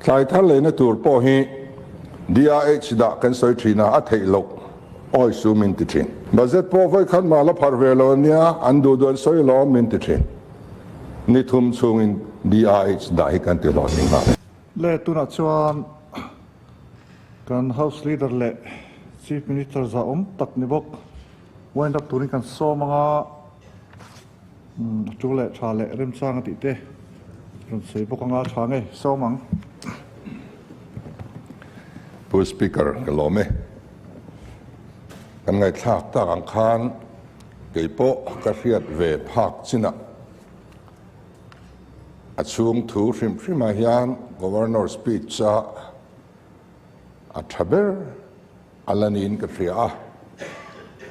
Thlai thar leina tur pawh hi DRH dah kan sawi thin a, a theih loh awi su min ti thin. Budget pawh vawikhat mah la pharh ve lo ania, an duh duh an sawi lawm min ti thin. Ni thum chhungin DRH dah hi kan ti hlawhtling nghal e. Le tunah chuan kan House Leader leh Chief Minister zahawm tak ni bawk wind up turin kan sawm ang a, a tu leh tha leh remchang a tih te rawn sawi bawk ang a, tha nge sawm ang. Pu Speaker ka lawm e. Kan ngaihthlak tak ang khan kei pawh ka hriat ve phak chinah A chhung thu hrim hrimah hian Governor speech a a tha ber a la niin ka hria a.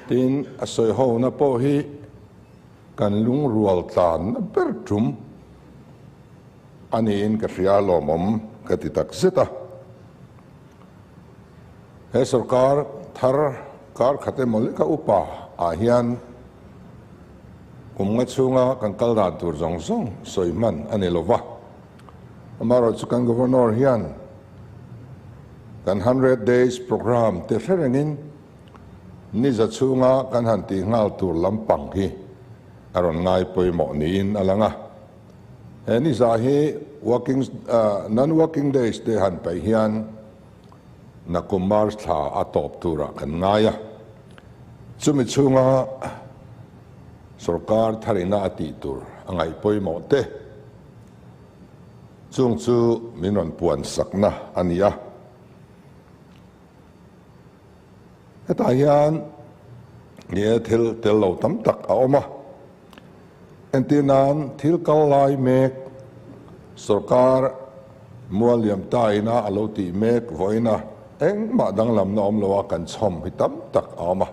Tin, a sawi hona pawh hi kan lungrual tlanna ber tum a niin ka hria a lawmawm ka ti tak zet a. He sorkar thar kar khat emaw leka upa ah hian kum nga chhunga kan kal dan tur zawng zawng sawi hman a ni lova. Amaherawhchu kan Governor hian kan Hundred Days Programme te hre rengin ni za chhunga kan han tih nghal tur lampang hi a rawn ngai pawimawh niin a lang a. He ni za hi working non-working days te han paih hian Nakum March thla a tawp turah kan ngai a, chumi chhunga sorkar tharina a tih tur a ngaih pawimawh te chung chu min rawn puan sakna a ni a. Hetah hian ni e thil tel lo tam tak a awm a, entir nan thil kal lai mek sorkar mual liam ta ina a lo tih mek vawiina engmah danglamna awm lo a kan chhawm hi tam tak a awm a.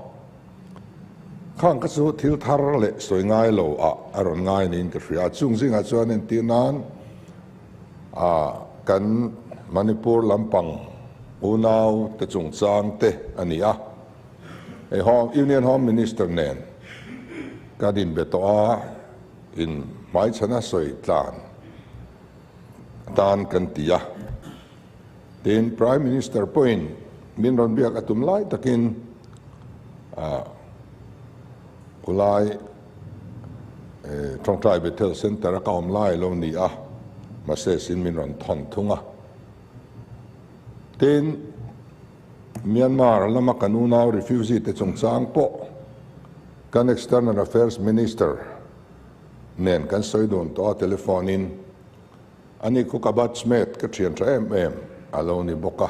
Khang kha chu thil thar leh sawi ngai lo ah a rawn ngai niin ka hria a, chung zingah chuan entir nan kan Manipur lampang unau te chungchang te a ni a, hei Home Union Home Minister nen kan inbe tawh a, in hmaichhana sawi tlan atan kan ti a, tin Prime Minister pawhin min rawn biak a tum lai takin Khulai Tawngtai Bethel Centre a ka awm lai lo ni a, mahse sin min rawn thawn thung a. Tin, Myanmar lama kan unau refugee te chungchang pawh kan External Affairs Minister nen kan sawi dun tawh a telephone in, ani khu ka batchmate ka thian tha em em a lo ni bawk a.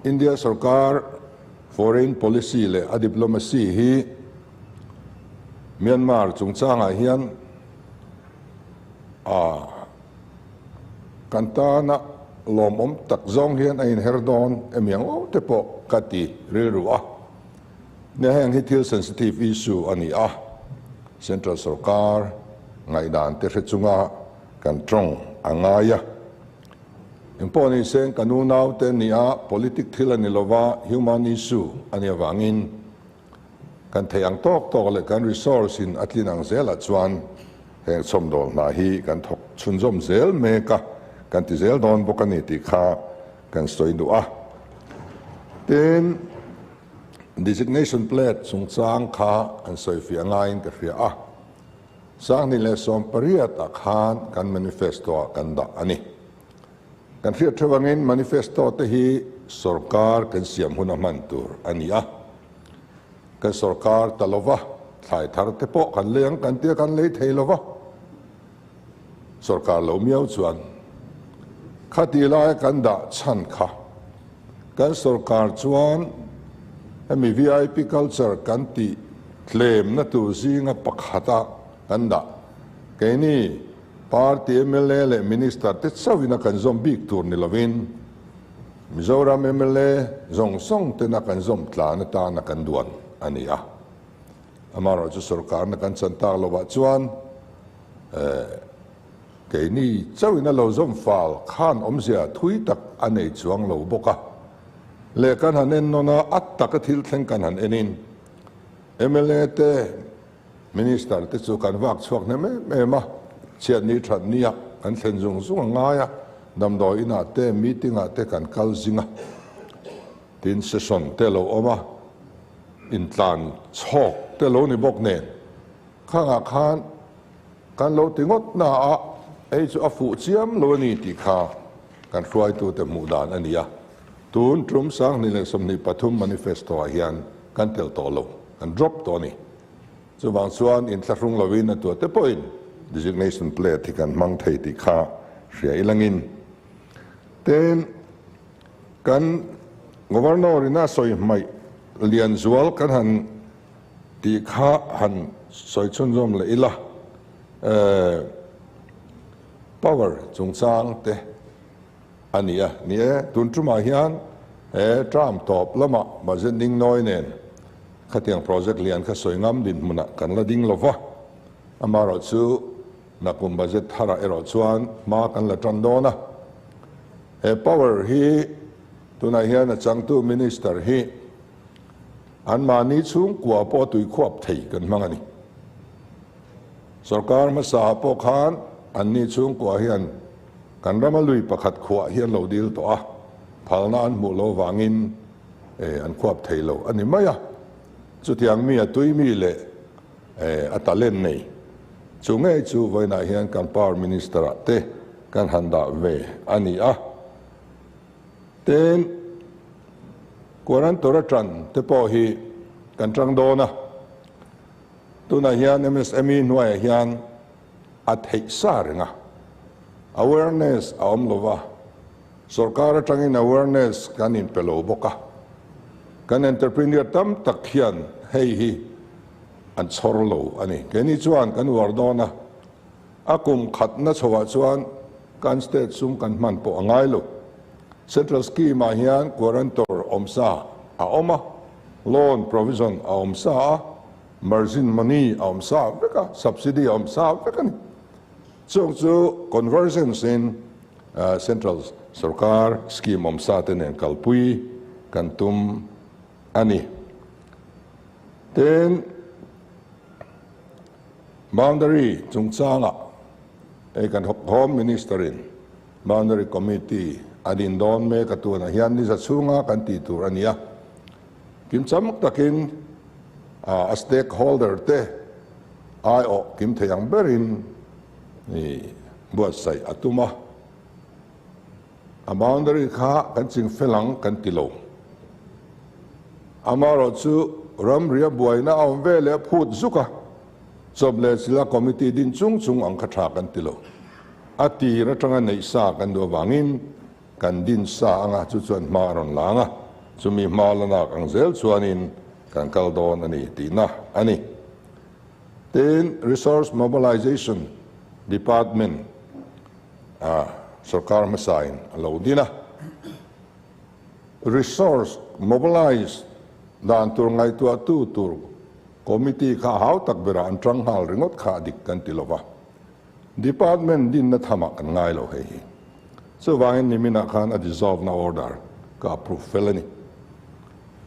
India sorkar foreign policy leh a diplomacy hi Myanmar chungchangah hian a kan tana lawmawm tak zawng hian a inher dawn emi ang lo te pawh ka ti rilru a. Nia heng hi thil sensitive issue a ni a, Central sorkar ngaihdan te hre chunga kan tawng a ngai a. Engpawh ni seng kan unaute nia politic thil a ni lova human issue a nih avangin kan theih ang tawk tawk leh kan resource in a tlin ang zelah chuan heng chhawmdawl hna hi kan thawk chhunzawm zel mek a, kan ti zel dawn bawk a ni tih kha kan sawi duh a. Tin, designation plate chungchang kha an sawifiah ngaiin ka hria a, 2018 ah khan kan manifesto ah kan dah a ni. Kan hriat theuh angin manifesto te hi sorkar kan siam hun a hman tur a ni a. Kan sorkar ta lova, thlai thar te pawh kan lei ang kan tia kan lei thei lova. Sorkar lo miau chuan khati laia kan dah chhan kha kan sorkar chuan hemi vip culture kan tih tlemna tur zinga pakhata kan dah keini Party mla leh Minister te chauhin a kan zawm bik tur ni lovin Mizoram mla zawng zawng tena kan zawm tlan atana kan duan a ni a. Amaherawhchu sorkarna kan chan tak lovah chuan keini chauhin a lo zawm fal khan awmzia thui tak a nei chuang lo bawk a. Leh kan han en nawn a, a taka thil thleng kan han enin mla te, Minister te chu kan vak chhuak hnem em em a, chhiatni thatnia kan thlen zung zung a ngai a. Damdawi inah te, meeting ah te kan kal zing a, tin session te lo awm a, intlan chhawk te lo ni bawk nen, khangah khan kan lo ti ngawt na a, hei chu a fuh chiam lo a ni tih kha kan hruaitute hmuh dan a ni a. Tun tum 2023 manifesto ah hian kan tel tawh lo, kan drop tawh a ni. Chuvang chuan inthlahrung lovin a tuahte pawhin designation plate hi kan hmang thei tih kha hria ilangin. Tin, kan Governor in a sawi hmaih lian zual kan han tih kha han sawi chhunzawm leh ila, power chungchang te a ni a. Ni e, tun tumah hian he term tawp lamah budget ding nawi nen khatiang project lian kha sawi ngam dinhmunah kan la ding lo va, amaherawh chu nakum budget tharah erawh chuan hma kan la tan dawn a. He power hi tunah hian a changtu minister hi anmahni chhungkua pawh tuikhuap thei kan hmang a ni. Sorkar hmasa pawh khan anni chhungkua hian Kan rama lui pakhat khuah hi an lo dil tawh a, phalna an hmuh lo vangin an khuap thei lo a ni mai a. Chutiang mi a tui mi leh a talent nei chu ngei chu vawiinah hian kan Power Minister ah te kan han dah ve a ni a. Tin, Quarantor atan te pawh hi kan tang dawn a. Tunah hian MSME hnuaiah hian a theih sa reng a, awareness a awm lo va, sorkar atangin awareness kan inpe lo bawk a, kan entrepreneur tam tak hian hei hi an chhawr lo a ni. Keini chuan kan uar dawn a, a kum khatna chhoah chuan kan state sum kan hman pawh a ngai lo. Central scheme ah hian guarantor awm sa a awm a, loan provision a awm sa a, Margin money a awm sa vek a, subsidy a awm sa vek a ni. Chung chu convergence in central sorkar scheme awm sa te nen kalpui kan tum a ni. Tin, boundary chungchangah hei kan Home Minister in Boundary Committee a din dawn mek a tunah hian ni za chhunga kan tih tur a ni a. Kimcham takin a stakeholder te aiawh kim thei ang berin buatsaih a tum a. A boundary kha kan ching fel ang kan ti lo. Amaherawhchu ramria buaina a awm ve leh phut zuk a, chawp leh chila committee din chung chung ang kha tha kan ti lo. A tir atanga neih sa kan duh avangin Kan din sa anga chu chuan hma a rawn lang a, chumi hma la nak ang zel chuanin kan kal dawn a ni tihna a ni. Tin, Resource Mobilization Department a sorkar hmasain a lo din a, Resource Mobilize dan tur ngaihtuahtu tur Committee kha hau tak berah an tang nghal ringawt kha a dik kan ti lova. Department dinna thamah kan ngai lo hei hi. Chuvangin niminah khan a dissolve na order ka approve fel a ni.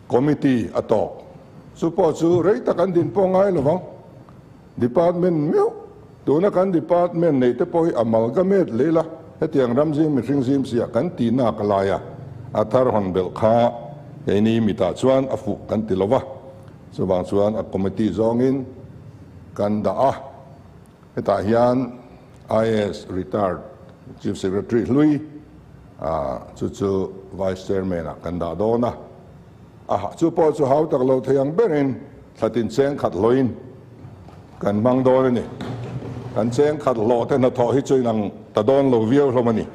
Committee a tawk. Chu pawh chu rei tak an din pawh ngai lo vang. Department meuh, tuna kan department neih te pawh hi amalgamate leh ila, hetiang ram zim mihring zim si ah kan ti nak a lai a, a thar hawn belh kha keini mitah chuan a fuh kan ti lo va. Chuvang chuan a committee zawngin kan dah a. Hetah hian IAS retired Chief Secretary hlui chu chu Vice Chairman ah kan dah dawn a, a chu pawh chu hau tak lo thei ang berin thlatin cheng khat hlawhin kan hmang dawn a ni. Kan cheng khat hlawh te hnathawh hi chu inang ta dawn lo viau hlawm a ni.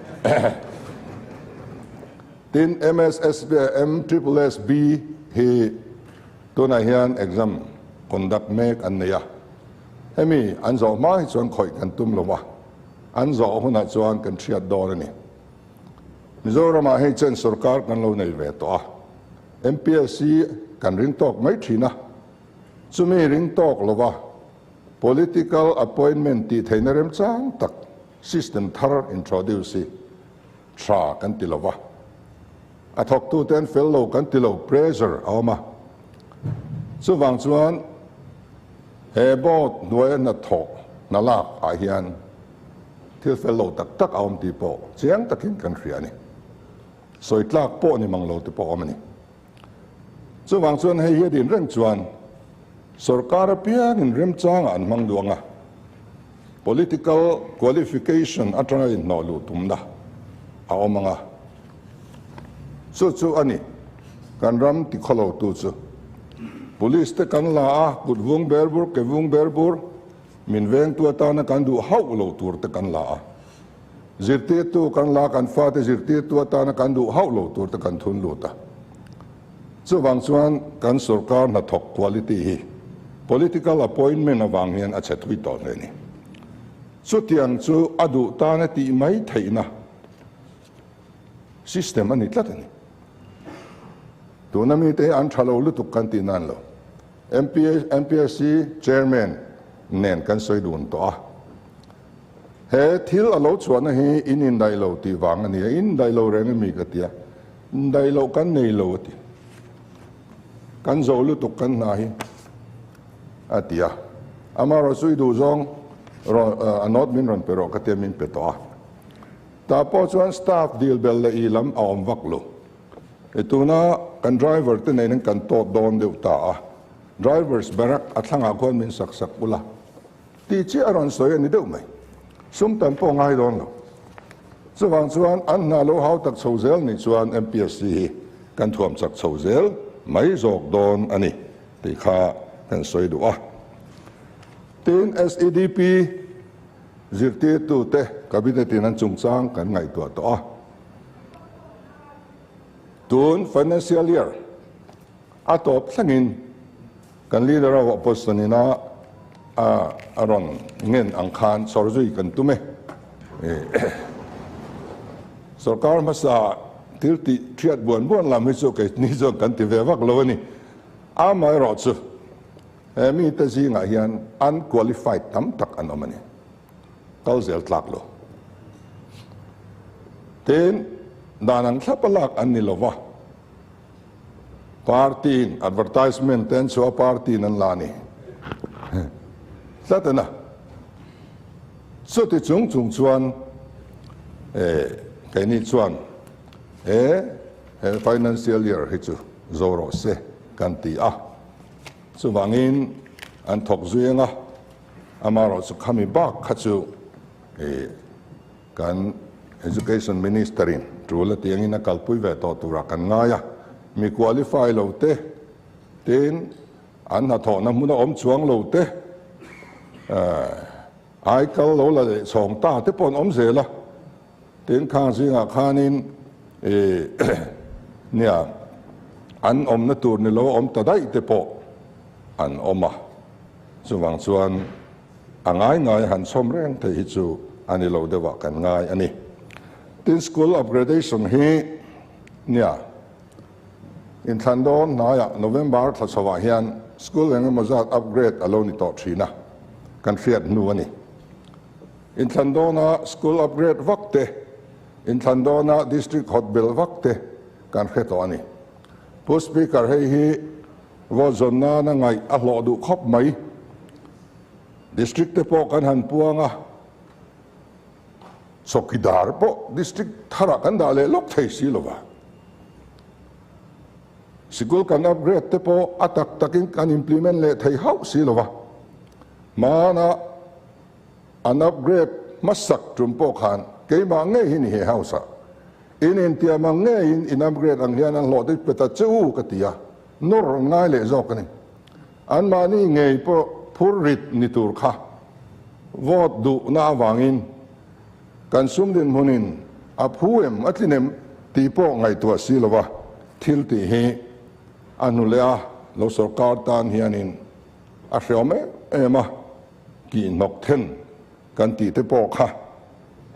Tin, MSSB, MSSSB hi tunah hian exam conduct mek an nei a. Hemi an zawh hma hi chuan khawih kan tum lo va, an zawh hunah chuan kan hriat dawn a ni. Mizoramah hei chen sorkar kan lo nei ve tawh a, MPSC kan ring tawk mai thin a, chumi ring tawk lo va political appointment tih theihna remchang tak system thar introduce hi tha kan ti lo va, a thawktute an fel lo kan ti lo, pressure a awm a. Chuvang chuan he board hnuaia hnathawh hna lak ah hian thil fel lo tak tak a awm tih pawh chiang takin kan hria a ni. Sawi tlak pawh ni mang lo te pawh a awm a ni. Chuvang chuan hei hi a din reng chuan sorkar apiangin remchangah an hmang duh ang a, political qualification atanga inhnawh luh tumna a awm ang a, chu chu a ni kan ram tikhawlo tu chu. Police te kan la a, kut vung ber bur, ke vung ber bur, min vengtu atana kan duh hauh lo tur te kan la a. Zirtirtu kan la, kan fate zirtirtu atana kan duh hauh lo tur te kan thun lut a. Chuvang chuan kan sorkar hnathawk quality hi political appointment avang hian a chhe thui tawh hle a ni. Chutiang chu a duh tana tih mai theihna system a ni tlat a ni. Tuna mite hi an tha lo lutuk kan tih nan lo. MPSC Chairman nen kan sawi dun tawh a. He thil a lo chhuahna hi in indaih lo tih vang a ni a, in indaih lo reng emi ka ti a, indaih loh kan nei lo a ti. Kan zo lutuk kan hna hi a ti a, amaherawhchu i duh zawng a note min rawn pe rawh ka tia min pe tawh a. Tah pawh chuan staff dil bel leh i lam a awm vak lo. I tuna kan driver te nen kan tawt dawn deuh ta a, drivers barrack a thlangah khuan min sak sak ula. Tih chiah a rawn sawi a ni deuh mai. Sum tam pawh ngai dawn lo. Chuvang chuan an hna lo hau tak chho zel nih chuan MPSC hi kan thuam chak chho zel mai zawk dawn a ni tih kha kan sawi duh a. Tin, SEDP zirtirtute Cabinet in an chungchang kan ngaihtuah tawh a. Tun financial year a tawp thlengin Kan leader of opposition ina a rawn ngen ang khan sawr zui kan tum e. Sorkar hmasa thil tih thiat buan buan lam hi chu keini chuan kan ti ve vak lo a ni. Amaherawhchu he mite zingah hian unqualified tam tak an awm a ni. Kal zel tlak lo. Tin, dan ang thlap a lak an ni lo va. Party in advertisement te an chhuah a party in an la a ni tlat a na. Chuti chung chung chuan keini chuan he he financial year hi chu zo rawh se kan ti a. Chuvangin an thawk zui ang a, amaherawhchu khami bak kha chu Kan Education Minister in tul a tiangin a kalpui ve tawh turah kan ngai a, mi qualify lo te, tin an hnathawhna hmuna awm chuang lo te, ai kal lo la leh chhawng ta te pawh an awm zel a, tin khang zingah khanin nia an awmna tur ni lo awm ta daih te pawh an awm a, chuvang chuan A ngai ngai han chhawm reng thei hi chu a ni lo deuhah kan ngai a ni. Tin, school upgradation hi nia inthlan dawn hnaiah November thla chhovah hian school eng emaw zat upgrade a lo ni tawh thin a, kan hriat hnu a ni. Inthlan dawna school upgrade vak te, inthlan dawna district hot bel vak te kan hre tawh a ni. Pu Speaker, hei hi vote zawn nana ngaih a hlawh duh khawp mai. District te pawh kan han puang a, chawkidar pawh district tharah kan dah leh lawk thei si lova. Sikul kan upgrade te pawh a tak takin kan implement leh thei hauh si lova. Hmana an upgrade hmasak tum pawh khan keimah ngei hi ni he house ah in intiam ang ngeiin in upgrade ang hian an hlawh te pe ta che u ka ti a, nawr an ngai leh zawk a ni. Anmahni ngei pawh phur rit ni tur kha vote duhna avangin kan sum dinhmunin a phu em a tlin em tih pawh ngaihtuah si lova thil tih hi a hnu leh a lo sorkar tan hianin a hreawm em em a kihhnawk then kan tih te pawh kha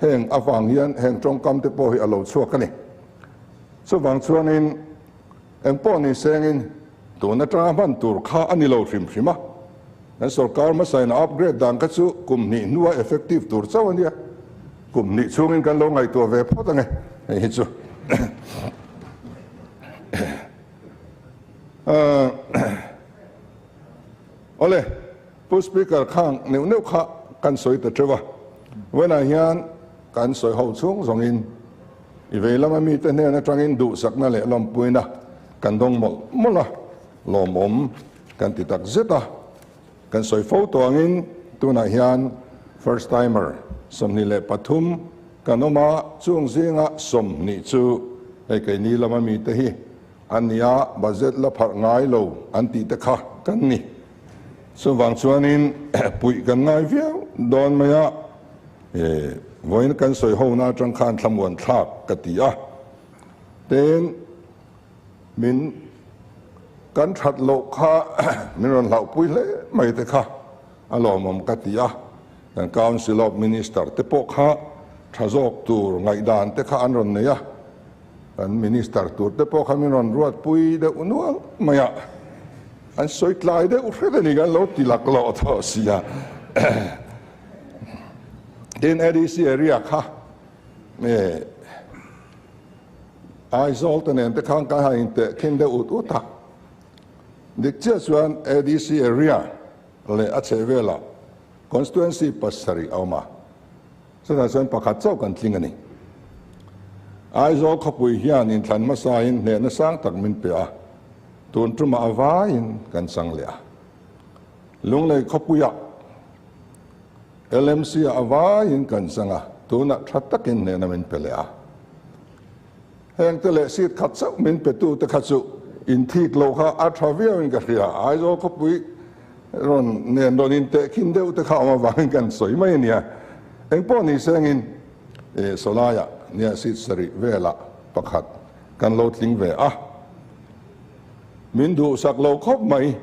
heng avang hian heng tawngkam te pawh hi a lo chhuak a ni. Chuvang chuanin Eng pawh ni sengin tun atanga hman tur kha a ni lo hrim hrim a, kan sorkar hmasain a upgrade dan kha chu kum hnih hnua effective tur chauh a nia, kum hnih chhungin kan lo ngaihtuah ve phawt ange hei hi chu. Awle, Pu Speaker khang neuh neuh kha kan sawi ta teuh a, vawiinah hian. kan sawi ho chhung zawngin i vei lama mite hnen atangin duhsakna leh lawmpuina kan dawng mawlh mawlh a, lawmawm kan ti tak zet a. Kan sawi fo tawh angin tunah hian first timer 23 kan awm a, chung zinga 20 chu hei keini lama mite hi an ni a, budget la pharh ngai lo an tih te kha kan ni. Chuvang chuanin puih kan ngai viau dawn mai a, vawiin kan sawi hona atang khan thlamuan thlak ka ti a, tin min kan that loh kha min rawn hlauhpui hle mai te kha a lawmawm ka ti a, kan Council of Minister te pawh kha tha zawk tur ngaihdan te kha an rawn nei a. Kan Minister tur te pawh kha min rawn ruatpui deuh nual mai a, an sawi tlai deuh hret a ni kan lo ti laklawh tawh si a. Tin, ADC area kha Aizawl te nen te khan kan han intehkhin deuh ut ut a, dik chiah chuan ADC area leh a chhehvelah constituency pasarih a awm a. Chutah chuan pakhat chauh kan tling a ni. Aizawl khawpui hian inthlan hmasain hnehna sang tak min pe a, tun tumah a vaiin kan chang leh a. Lunglei khawpuiah LMC-ah a vaiin kan chang a, tunah tha takin hnehna min pe leh a. Hengte leh seat khat chauh min petute kha chu inthik loh kha a tha viauin ka hria. Aizawl khawpui rawn nen rawn intehkhin deuh te kha awm avangin kan sawi mai a nia. Engpawh ni sengin sawlaiah nia seat sarih velah pakhat kan lo tling ve a. Min duhsak lo khawp mai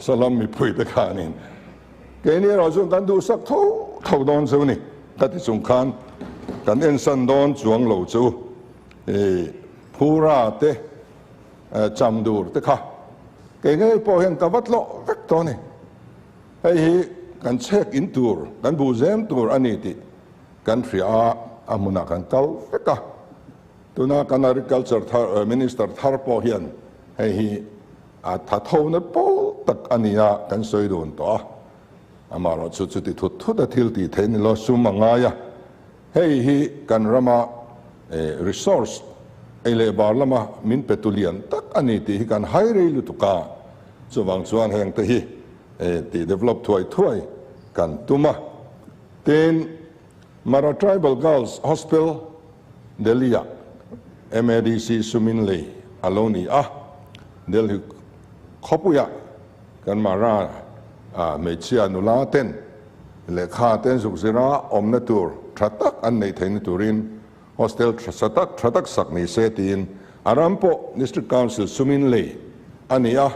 sawlam mipui te khanin. Keini erawh chuan kan duhsak tho tho dawn chu ni. Ka ti chung khan kan ensan dawn chuang lo chu Phura te cham dur te kha kei ngei pawh hian ka va tlawh vek tawh a ni. Hei hi kan chhek in tur, kan bu zem tur a ni tih kan hria a, a hmunah kan kal vek a. Tuna kan Agriculture thar Minister thar pawh hian hei hi a tha tho na pawl tak a ni a, kan sawi dun tawh a. Amaherawh chu chuti thut thut a thil tih theih ni lo sum a ngai a, hei hi kan rama resource ei leh bar lama min pe tu lian tak a ni tih hi kan hai rei lutuk a, chuvang chuan heng te hi tih develop thuai thuai kan tum a. Tin, Mara Tribal Girls Hostel Delhi-ah MADC sumin lei a lo ni a, Delhi khawpuiah Kan Mara hmeichhia nula ten lehkha ten zuk zira awmna tur tha tak an neih theihna turin hostel tha tak tha tak sak ni se tiin a ram pawh District Council sumin lei a ni a.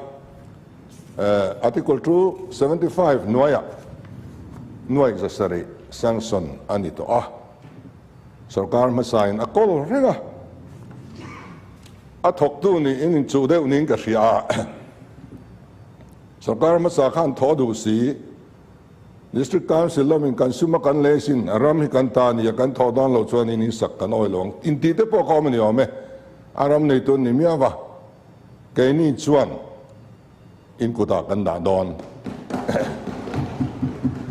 Article 275 hnuaiah nuaih zasarih sanction a ni tawh a. Sorkar hmasain a kawl reng a. A thawktu niin inchuh deuh niin ka hria a. Sorkar hmasa khan thaw duh si, District Council lamin kan sum a kan lei sin, a ram hi kan ta a ni a, kan thawh dawn lo chuan in insak kan awih lo ang intih te pawh ka awm a ni awm e. A ram neitu an ni miau va, keini chuan in kutah kan dah dawn.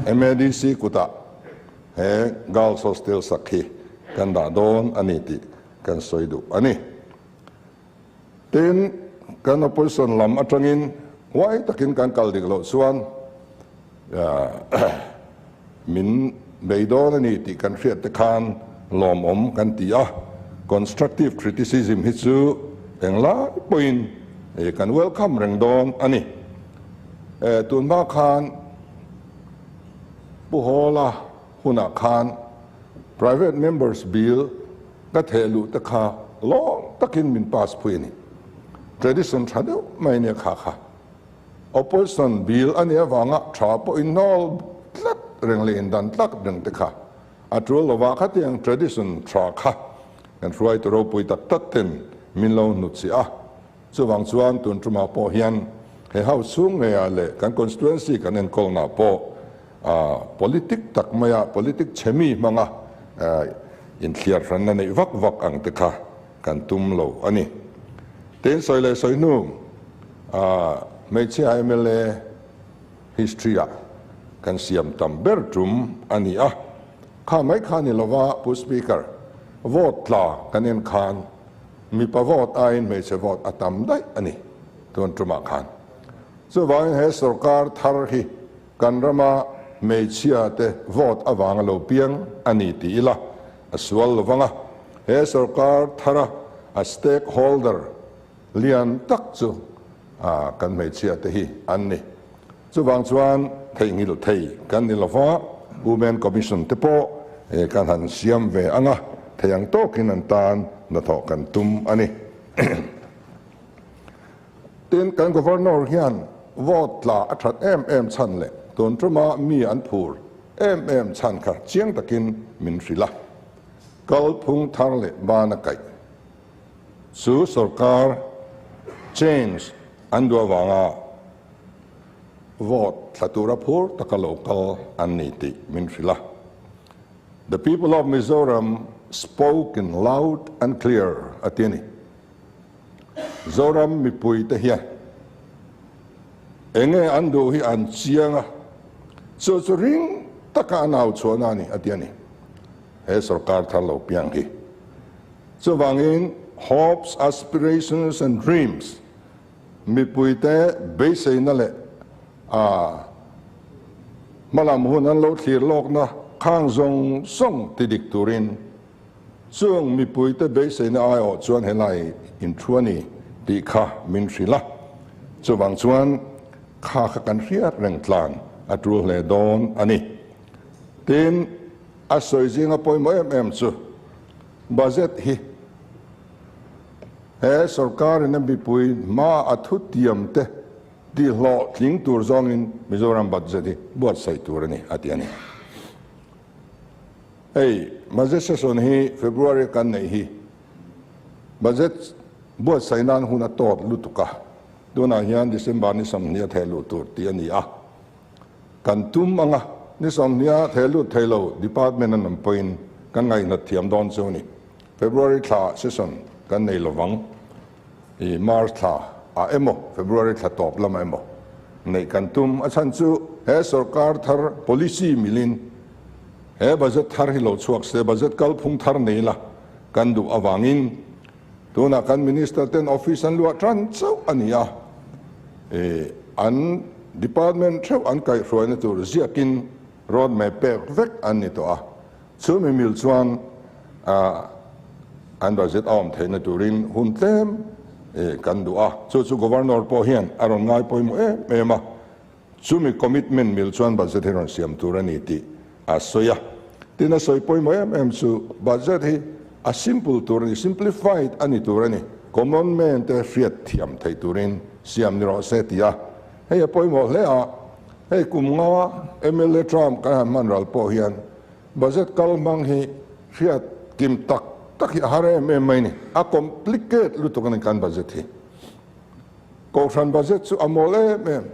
MADC kutah he Girls Hostel sak hi kan dah dawn a ni tih kan sawi duh a ni. Tin, kan opposition lam atangin huai takin kan kal dik loh chuan min bei dawn a ni tih kan hriat te khan lawmawm kan ti a. Constructive criticism hi chu englai pawhin kan welcome reng dawn a ni. Tunhma khan Pu Hawla hunah khan Private Members Bill ka theh luh te kha lawm takin min pass phui a ni. Tradition tha deuh mai nia kha kha. Opposition bill a nih avanga tha pawh in hnawl tlat reng leh in dan tlak reng te kha a tul lova khatiang tradition tha kha kan hruaitu ropui tak tak ten min lo hnutchhiah a. Chuvang chuan tun tumah pawh hian he house chhung ngeiah leh kan constituency kan enkawlnah pawh politic tak maia politic chhe mi hmanga inthliar hranna neih vak vak ang te kha kan tum lo a ni. Tin sawi leh sawi hnu hmeichhia mla history ah kan siam tam ber tum a ni a. Kha mai kha ni lova Pu Speaker, vote tla kan en khan mipa vote aiin hmeichhe vote a tam daih a ni tun tumah khan. Chuvangin he sorkar thar hi kan rama hmeichhia te vote avanga lo piang a ni ti ila a sual lovang a, he sorkar thara a stakeholder lian tak chu kan hmeichhia te hi an ni. Chuvang chuan theihnghilh thei kan ni lova, Women Commission te pawh kan han siam ve ang a, thei ang tawkin an tan hnathawh kan tum a ni. Tin, kan Governor hian vote tla a that em em chhan leh tun tuma mi an phur em em chhan kha chiang takin min hrilh a, kalphung thar leh ban a kaih. Chu sorkar change an duh avanga vote thla tura phur taka lo kal an ni tih min hrilh a. The people of Mizoram spoke in loud and clear a ti a ni. Zoram mipui te hian enge an duh hi an chiang a, chu chu ring taka an au chhuahna a ni a ti a ni. He sorkar thar lo piang hi. Chuvangin hopes, aspirations and dreams mipuite beiseina leh a hmalam hun an lo thlir lawkna khang zawng zawng ti dik turin chung mipuite beiseina aiawh chuan helai inthu a ni tih kha min hrilh a. Chuvang chuan kha kha kan hriat reng tlan a tul hle dawn a ni. Tin, a sawi zinga pawimawh em em chu budget hi he sorkarin a mipui hma a thutiam te tihhlawh tling tur zawngin Mizoram budget hi buatsaih tur a ni, a ti a ni. Hei budget session hi February kan neih hi budget buatsaih nan hun a tawt lutuk a, tunah hian December ni 20 a theh luh tur tih a ni a. Kan tum ang a, ni 20 a theh lut thei lo department an awm pawhin kan ngaihnat thiam dawn chu a ni. February thla session kan nei lovang, i March thla ah emaw February thla tawp lamah emaw neih kan tum. A chhan chu he sorkar thar policy milin he budget thar hi lo chhuak se, budget kalphung thar nei la kan duh avangin tunah kan minister ten office an luah tan chauh a ni a, i an department theuh an kaihhruaina tur ziakin road map pek vek an ni tawh a. Chumi mil chuan an budget a awm theihna turin hun tlem kan duh a, chu chu Governor pawh hian a rawn ngai pawimawh em em a, chumi commitment mil chuan budget hi rawn siam tur a ni tih a sawi a. Tin, a sawi pawimawh em em chu budget hi a simple tur a ni, simplified a ni tur a ni, common man te hriat thiam theih turin siam ni rawh se tih a, hei a pawimawh hle a, hei kum nga mla term kan han hman ral pawh hian Budget kal hmang hi hriat kim tak tak hi a har em em mai ni. A complicate lutuk a ni kan budget hi. Kohhran budget chu a mawl em em.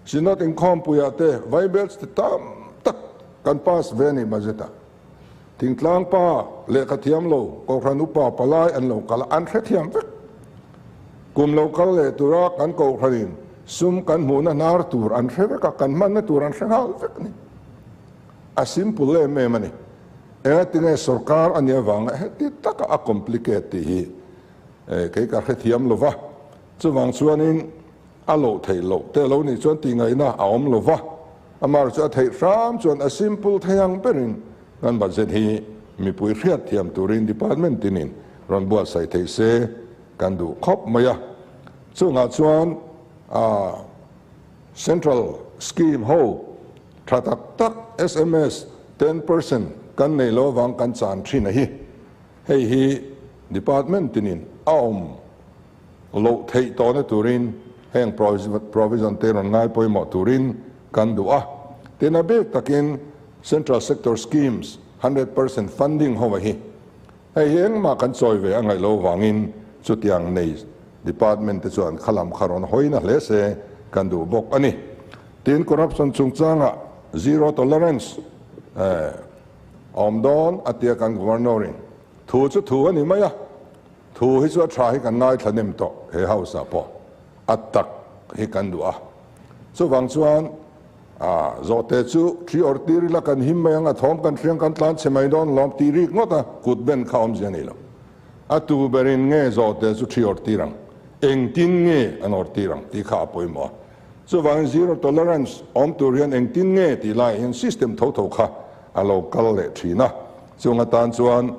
Synod inkhawmpuiah te vai bills te tam tak kan pass ve a ni budget ah. Thingtlang pa lehkha thiam lo Kohhran upa palai an lo kal a, an hrethiam vek. Kum lo kal leh tura kan Kohhranin sum kan hmuhna hnar tur an hre vek a, kan hmanna tur an hre nghal vek a ni. A simple em em a ni. Engatinge sorkar a nih avanga heti taka a complicate tih hi kei ka hrethiam lo va. Chuvang chuanin a loh theih loh te lo nih chuan tihngaihna a awm lo va. Amah chu a theih hram chuan a simple thei ang berin kan budget hi mipui hriatthiam turin department tinin rawn buatsaih theih se kan duh khawp mai a. Chungah chuan Central scheme ho tha tak tak sms 10% kan nei lo avang kan chan thin a hi. Hei hi department tinin a awm loh theih tawhna turin heng provision te rawn ngai pawimawh turin kan duh a. Tin a bik takin Central sector schemes 100% funding ho a hi. Hei hi engmah kan chawi ve a ngaih lo vangin chutiang nei department te chuan khalam kha rawn hawina hle se kan duh bawk a ni. Tin, corruption chungchangah zero tolerance a awm dawn a tia kan Governor in thu chu thu a ni mai a, thu hi chu a tha hi kan ngaithla nem tawh he house ah pawh a tak hi kan duh a. Chuvang chuan. A, zawhte chu thi awrh tir ila kan him mai ang, a thawm kan hriang kan tlan chhe mai dawn lawm tih rik ngawt a, kut ben kha awmzia a nei lo. A tu berin nge zawhte chu thi awrh tir ang, engtin nge an awrh tir ang tih kha a pawimawh a. Chuvangin zero tolerance awm tur hian engtin nge tih laiah hian system tho tho kha a lo kal leh thin a. Chung atan chuan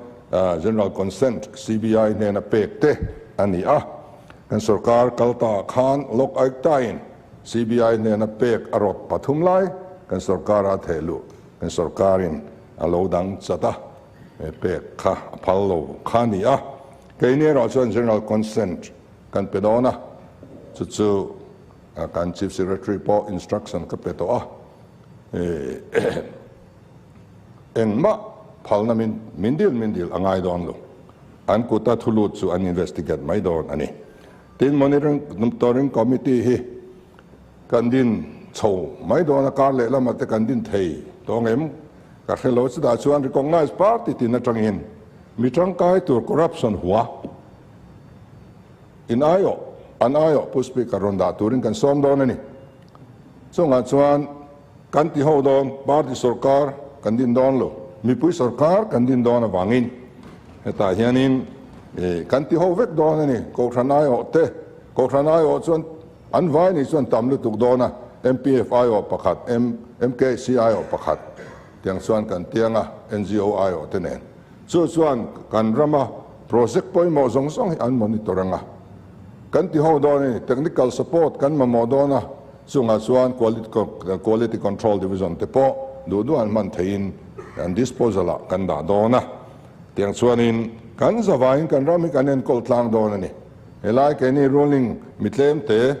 General Consent CBI hnena pek te a ni a. Kan sorkar kal ta khan Lok Ayukta-in CBI hnena pek a rawt pathum lai kan sorkara a theh luh kan sorkarin a lo dang chat a, pek kha a phal lo kha a ni a. Keini erawh chuan General Consent kan pe dawn a, chu chu kan Chief Secretary pawh instruction ka pe tawh a, engmah phalna min min dil min dil a ngai dawn lo, an kuta thu lut chu an investigate mai dawn a ni. Tin, Monitoring Committee hi kan din chho mai dawn a, kar lehlamah te kan din thei tawng em ka hre lo, chutah chuan recognise party tin atangin mi tangkai tur corruption hua in aiawh an aiawh Pu Speaker rawn dah turin kan sawm dawn a ni. Chungah chuan kan ti ho dawn, party sorkar kan din dawn lo, mipui sorkar kan din dawn avangin hetah hianin kan ti ho vek dawn a ni. Kohhran aiawh te, Kohhran aiawh chuan an vai nih chuan tam lutuk dawn a, MPF aiawh pakhat, MKC aiawh pakhat tiang chuan kan tiang a, NGO aiawh te nen. Chu chuan kan rama project pawimawh zawng zawng hi an monitor ang a, kan ti ho dawn a ni. Technical support kan mamawh dawn a, chungah chuan quality control division te pawh duh duh an hman theihin an disposal ah kan dah dawn a. Tiang chuanin kan zavaiin kan ram hi kan enkawl tlang dawn a ni. Helai keini ruling mi tlem te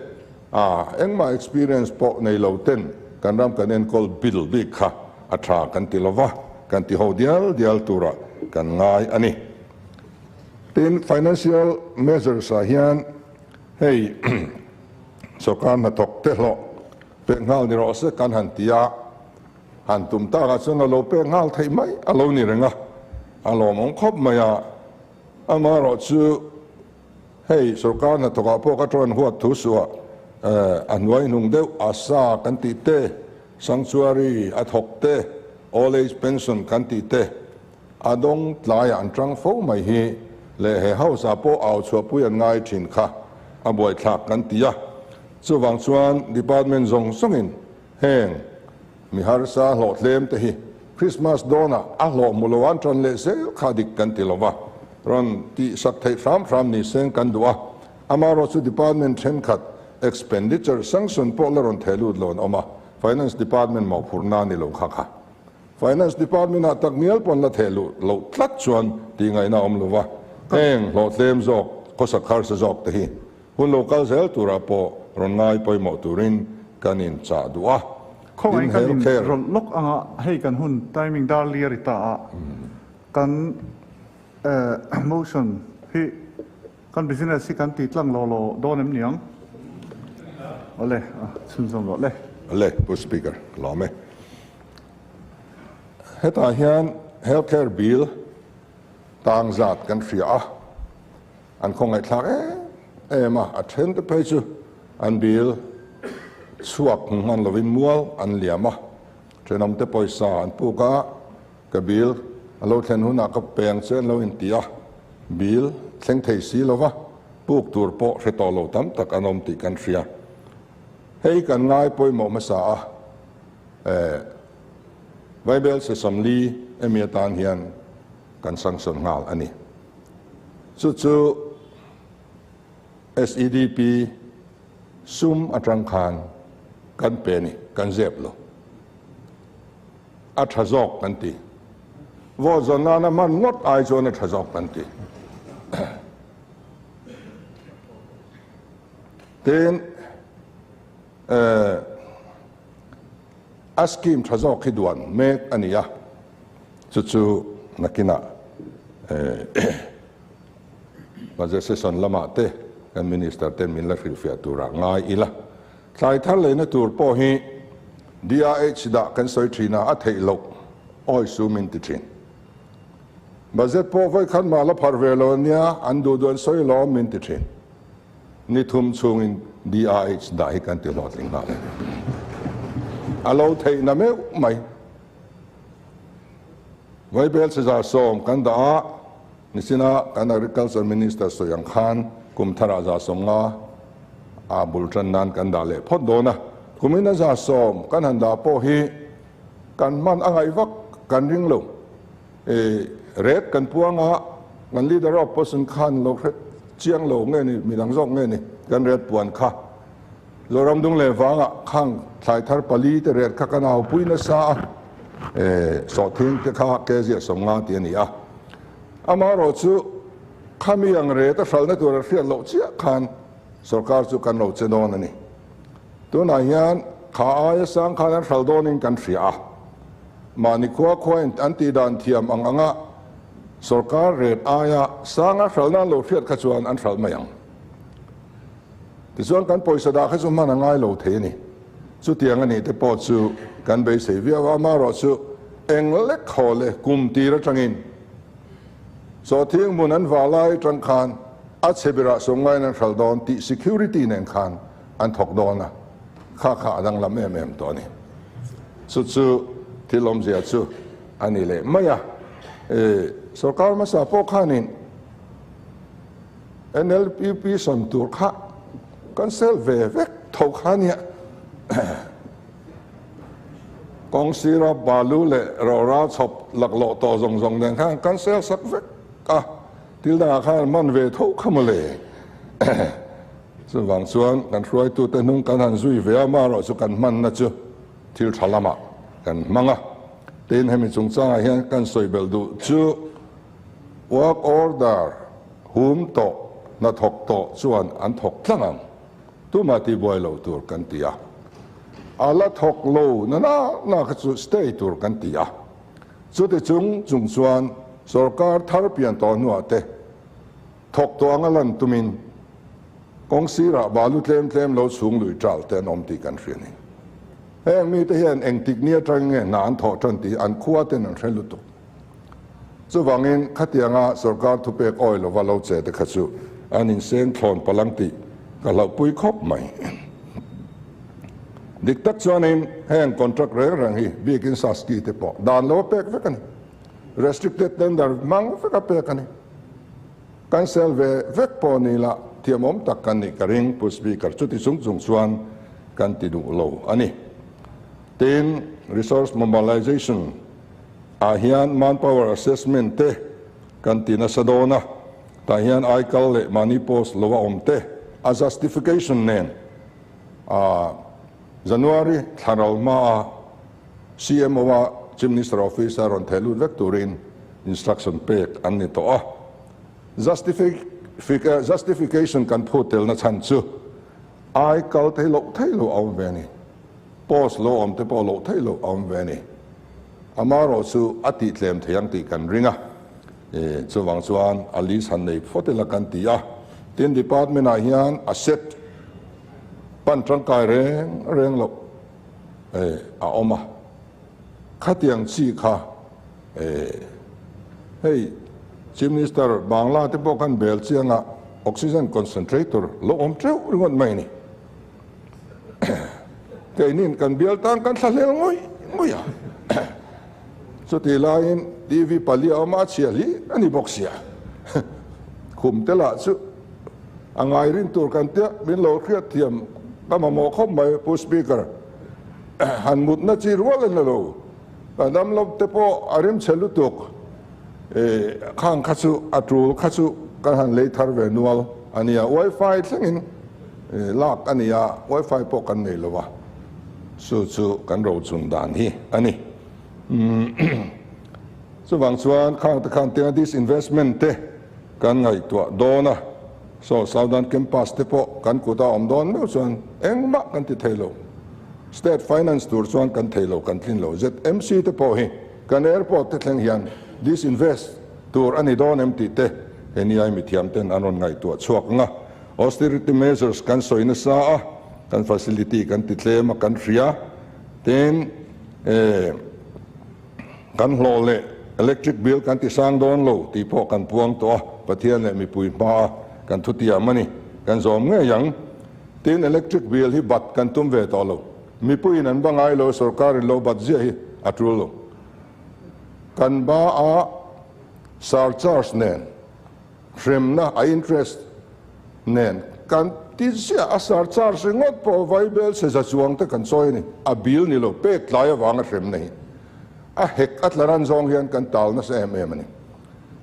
a engmah experience pawh nei lo ten kan ram kan enkawl bil bik kha a tha kan ti lova, kan ti ho dial dial turah kan ngai a ni. Tin, financial measures ah hian hei sorkar hnathawk te hlawh pek nghal ni rawh se kan han ti a, han tum takah chuan a lo pek nghal theih mai a lo ni reng a, a lawmawm khawp mai a. Amaherawh chu hei sorkar hnathawkah pawh ka tawn huat thu suah a hnuai hnung deuh ASA kan tih te, Sanctuary a thawk te, Old Age Pension kan tih te a dawng tlaiah an tang fo mai hi leh he house ah pawh au chhuahpui an ngai thin kha a buaithlak kan ti a. Chuvang chuan department zawng zawngin heng Mi harsa hlawh tlem te hi Christmas dawnah a hlawh hmu lo an tan leh zel kha dik kan ti lo va, rawn tih sak theih hram hram ni seng kan duh a. Amaherawh chu department thenkhat expenditure sanction pawh la rawn theh lut lo an awm a, Finance department mawhphurhna a ni lo kha kha. Finance department ah tak ngial pawn la theh luh loh tlat chuan tih ngaihna a awm lo va, heng hlawh tlem zawk, khawsak harsa zawk te hi Hun lo kal zel turah pawh rawn ngai pawimawh turin kan inchah duh a. Khawngaih kan in rawlh lawk anga hei kan hun timing dar li a ri ta a, kan motion hi kan business hi kan ti tlang law law dawn em niang? Awle, chhunzawm rawh le. Awle, Pu Speaker, ka lawm e. Hetah hian Health Care Bill tang zat kan hria a. An khawngaihthlak em em a, a then te phei chu an bil chhuak hmu hman lovin mual an liam a, thenawm te pawisa an puk a, ka bil a lo thlen hunah ka peng che an lo inti a, bil thleng thei si lova puk tur pawh hre tawh lo tam tak an awm tih kan hria. Hei kan ngai pawimawh hmasa a, eh Bible sesam-li emi atan hian kan sanction nghal a ni. Chu chu SEDP sum atang khan kan pe a ni, kan zep lo. A tha zawk kan ti. Vote zawn nana hman ngawt ai chuan a tha zawk kan ti. Tin, a scheme tha zawk hi duan mek a ni a. Chu chu nakinah Budget session lamah te kan Minister ten min la hrilhfiah turah ngai ila. Thlai thar leina tur pawh hi DRH dah kan sawi thin a, a theih loh awi su min ti thin. Budget pawh vawikhat mah la pharh ve lo ania, an duh duh an sawi lawm min ti thin. Ni thum chhungin DRH dah hi kan ti hlawhtling nghal e. A lo theih na meuh mai. Vaibel cheza sawm kan dah a, nichina kan Agriculture Minister sawi ang khan kum tharah 150 a bul tan nan kan dah leh phawt dawn a. Kumin a 110 kan han dah pawh hi kan hman a ngaih vak kan ring lo. Ret kan puang a, kan Leader of Opposition khan lo hre chiang lo nge ni, midang zawk nge ni kan ret puan kha. Zoram dung leh vangah khang thlai thar pali te ret kha kan aupui nasa a, sawhthing te kha kg 50 tih a ni a. Amaherawh chu khami ang ret a hralhna tur a hriat loh chiah khan sorkar chu kan lo che dawn a ni. Tunah hian kha aia sang khan an hral dawnin kan hria a, mahni khua khuain an tih dan thiam ang anga sorkar ret aia sanga hralhna an lo hriat kha chuan an hralh mai ang. Tichuan kan pawisa dah kha chu hman a ngai lo thei a ni. Chutiang a nih te pawh chu kan beisei viau a, amaherawh chu eng lek haw leh kum tir atangin sawhthing hmun an vah lai atang khan a chhe berah sawmngaiin an hral dawn tih security nen khan an thawk dawn a, kha kha a danglam em em tawh a ni. Chu chu thil awmzia chu a ni leh mai a. Sorkar hmasa pawh khanin NLUP sawn tur kha kan sel ve vek tho kha nia. Kawng sira balu leh rawra chhawp laklawh tawh zawng zawng nen khan kan sel sak vek a, thil dangah khan an man ve tho kha mawle. Chuvang chuan kan hruaitute hnung kan han zui ve a, amaherawh chu kan hmanna chu thil tha lamah kan hmang a. Tin, hemi chungchangah hian kan sawi belh duh chu Work order hum tawh, hnathawk tawh chuan an thawk tlang ang. Tumah tihbuai loh tur kan ti a. A la thawk lo na na na kha chu stay tur kan ti a. Chuti chung chung chuan sorkar thar pian tawh hnuah te thawk tawh anga lan tumin kawng sirah balu tlem tlem lo chhung lui ṭal te an awm tih kan hria ni. Heng mite hian engtik ni aṭangin nge hna an thawh ṭan tih an khua ten an hre lutuk. Chuvangin khatianga sorkar thupek awi lova lo che te kha chu an inseng thlawn palang tih ka hlauhpui khawp mai. Dik tak chuanin heng contract reng reng hi biakin Saski te pawh dan lo a pek vek a ni. Restricted tender hmang vek a pek a ni. Cancel ve vek pawh ni la thiamawm tak kan nih ka ring Pu Speaker chuti chung chung chuan kan ti duh lo a ni. Tin, resource mobilization ah hian manpower assessment te kan ti nasa dawn a, tah hian aikal leh mahni post lo a awm te a justification nen a January thla ral hma a CMO a Chief Minister Office a rawn theh lut vek turin instruction pek an ni tawh a. Justification kan phut telna chhan chu aikal thei loh thei lo a awm ve a ni. Post lo awm te pawh loh theih loh a awm ve a ni. Amaherawh chu a tih tlem thei ang tih kan ring a, chuvang chuan a list han nei phawt ila kan ti a. Tin, department ah hian a set pan tangkai reng reng loh a awm a, khatiang chi kha hei Chief Minister Bangla te pawh khan bel chiang a, oxygen concentrator lo awm teuh ringawt mai a ni. Keinin kan bial tan kan thlahlel ngawih ngawih a, chutih laiin TV pali a awm a, a chhia hli a ni bawk sia. Khum te lah chu a ngai rin tur kan tia min lo hriat thiam ka mamawh khawp mai Pu Speaker. Han mutna chi rual a ni lo, ka damlo te pawh a rimchhe lutuk. Khang kha chu a tul kha chu kan han lei thar ve nual a nia, wifi thlengin lak a nia, wifi pawh kan nei lo a, chu chu kan rochun dan hi a ni. Chuvang chuan khang te khan tianga disinvestment te kan ngaihtuah dawn a, so Southern Campus te pawh kan kut a awm dawn meuh chuan engmah kan ti thei lo, state finance tur chuan kan thei lo, kan tlin lo, ZMC te pawh hi. Kan airport te thleng hian disinvest tur a ni dawn em tih te heniai mithiam ten an rawn ngaihtuah chhuak ang a. Austerity measures kan sawi nasa a, kan facility kan ti tlem a kan hria. Tin, kan hlawh leh electric bill kan ti sang dawn lo tih pawh kan puang tawh a, Pathian leh mipui hma a kan thutiam a ni, kan zawm ngei ang. Tin, electric bill hi bat kan tum ve tawh lo. Mipuiin an ba ngai lo, sorkarin lo bat ziah hi a tul lo. Kan ba a surcharge nen, hremna a interest nen kan ti ziah a, surcharge ringawt pawh vaibel chhe za chuang te kan chawi a ni. A bill ni lo, pek tlai avanga hremna hi a hek a tla ran zawng hian kan tal nasa em em a ni.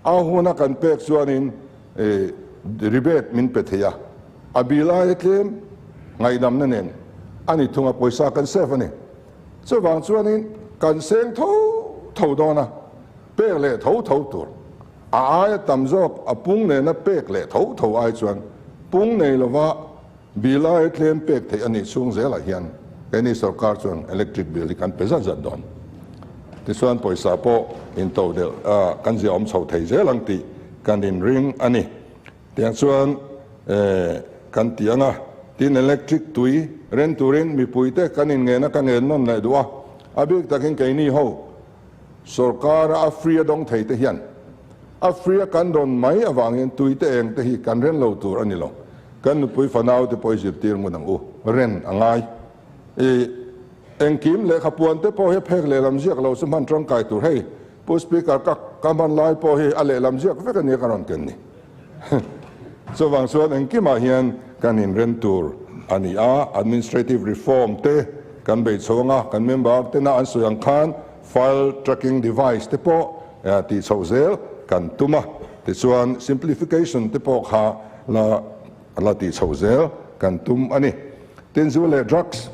A huna kan pek chuanin rebate min pe thei a, a bill aia tlem ngaihdamna nen a ni thung a, pawisa kan save a ni. Chuvang chuanin kan seng tho tho dawn a, pek leh tho tho tur. A aia tam zawk a pung nena pek leh tho tho ai chuan pung nei lova bill aia tlem pek theih a nih chhung zelah hian keini sorkar chuan electric bill hi kan pe zat zat dawn. Tichuan pawisa pawh into delh kan ziahawm chho thei zel ang tih kan inring a ni. Tiang chuan kan ti ang a, tin electric tui ren turin mipuite kan inngen a, ka ngen nawn leh duh a, a bik takin keini ho sorkara a free a dawng thei te hian a free a kan dawn mai avangin tui te eng te hi kan ren lo tur a ni lo, kan nupui fanau te pawh i zirtir ngun ang u, ren a ngai. I engkim lehkha puan te pawh hi phek lehlam ziak lo chu hman tangkai tur hei Pu Speaker ka ka hman lai pawh hi a lehlam ziak vek a nia ka rawn ken ni. Chuvang chuan engkimah hian kan inren tur a ni a, administrative reform te kan bei chho anga kan member tena an sawi ang khan file tracking device te pawh tih chhoh zel kan tum a, tichuan simplification te pawh kha la la tih chhoh zel kan tum a ni. Tin zu leh drugs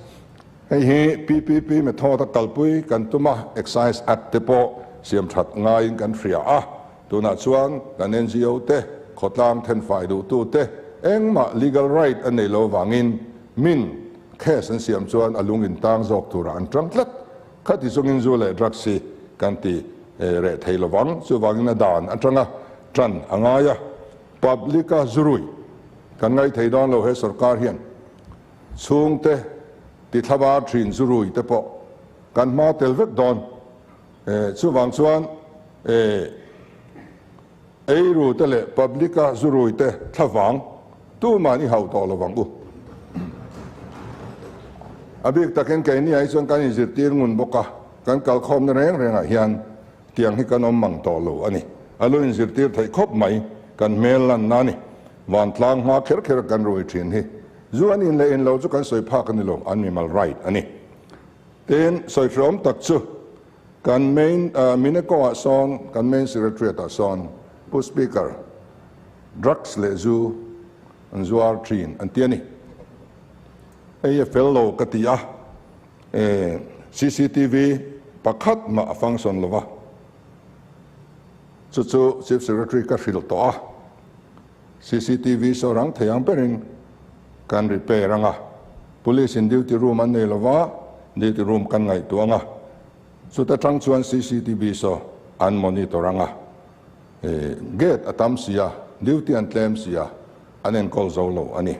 Hei hi PPP method a kalpui kan tum a, Excise Act te pawh siam that ngaiin kan hria a, tunah chuan kan ngo te, khawtlang thenfai duhtu te engmah legal right a nei lo vangin min case an siam chuan a lung in tang zawk turah an tang tlat. Khati chungin zu leh drugs hi kan ti reh thei lovang, chuvangin a dan atanga tan a ngai a, public a zurui kan ngaithei dawn lo he sorkar hian. Chhungte ti thlabar thin zu rui te pawh kan hma tel vek dawn. Chuvang chuan eiru te leh public a zu rui te thlavang tuman i hauh tawh lovang u. A bik takin keini ah hi chuan kan inzirtir ngun bawk a, kan kalkhawmna reng rengah hian Tiang hi kan awm mang tawh lo a ni. A lu inzirtir theih khawp mai, kan hmel lanna a ni. Vantlang hma kher kher kan rui thin hi. Zu an in leh in lo chu kan sawi phak a ni lo, an mimal right a ni. Tin, sawi hreawm tak chu kan main Mineko ah sawn, kan main secretariat ah sawn Pu Speaker, drugs leh zu an zuar thin an ti a ni. Hei a fel lo ka ti a. Cctv pakhat mah a function lo va, chu chu Chief Secretary ka hrilh tawh a, cctv saw rang thei ang berin kan repair ang a, Police in duty room an nei lo va, duty room kan ngaihtuah ang a, chuta tang chuan cctv saw an monitor ang a, gate a tam si a, duty an tlem si a, an enkawl zo lo a ni.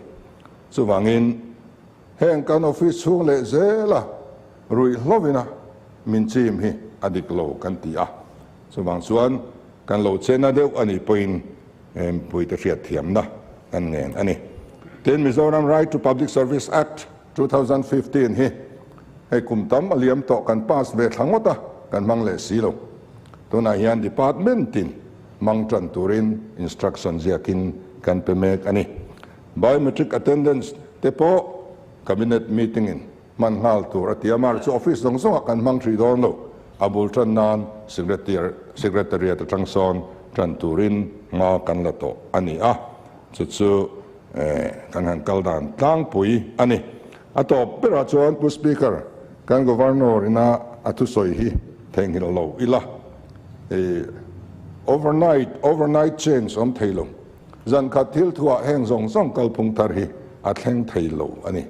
Chuvangin. Heng kan office chhung leh zela ruih hlovina min chim hi a dik lo kan ti a, chuvang chuan kan lo chena deuh a nih pawhin mipuite hriatthiamna kan ngen a ni. Tin, Mizoram Right to Public Service Act 2015 hi hei kum tam a liam tawh kan pass ve thla ngawt a, kan hmang leh si lo. Tunah hian department tin hmang tan turin instruction ziakin kan pe mek a ni. Biometric attendance te pawh Cabinet meeting in hman nghal tur a ti a, mar chu office zawng zawngah kan hmang hrih dawn lo, a bul tan nan Secretariat atang sawn tan turin hma kan la tawh a ni a, chu chu kan han kal dan tlangpui a ni. A tawp berah chuan Pu Speaker, kan Governor ina a thusawi hi theihnghilh lo ila, overnight overnight change awm thei lo. Zan khat thil thuah heng zawng zawng kalphung thar hi a thleng thei lo a ni.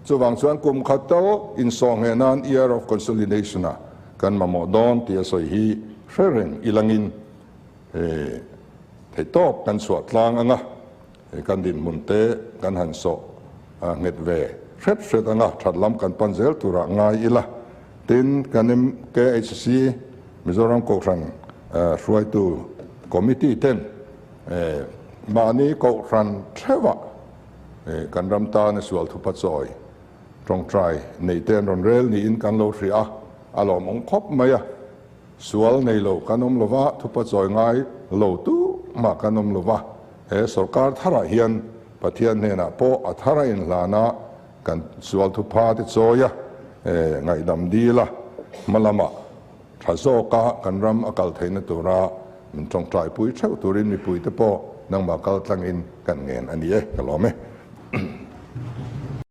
Chuvang chuan kum khat tal insawhngheh nan Year of Consolidation ah kan mamawh dawn tih a sawi hi hre reng ilangin theihtawp kan chhuah tlang anga kan dinhmun te kan han sawh nghet ve hret hret anga that lam kan pan zel turah ngai ila. Tin, kan MKHC Mizoram Kohhran hruaitu Committee ten mahni Kohhran theuhah kan ram tana sual thupa chawi Tawngtai neih te an rawn rel niin kan lo hria a, a lawmawm khawp mai a. Sual nei lo kan awm lova, thupa chawi ngai lo tu mah kan awm lova, he sawrkar tharah hian Pathian hnenah pawh a thar a inhlan a, kan sual thupha te chawi a, ngaihdam dil a, hma lamah tha zawka kan ram a kal theihna tura min tawngtaipui theuh turin mipuite pawh nangmah kal tlangin kan ngen a ni e, ka lawm e.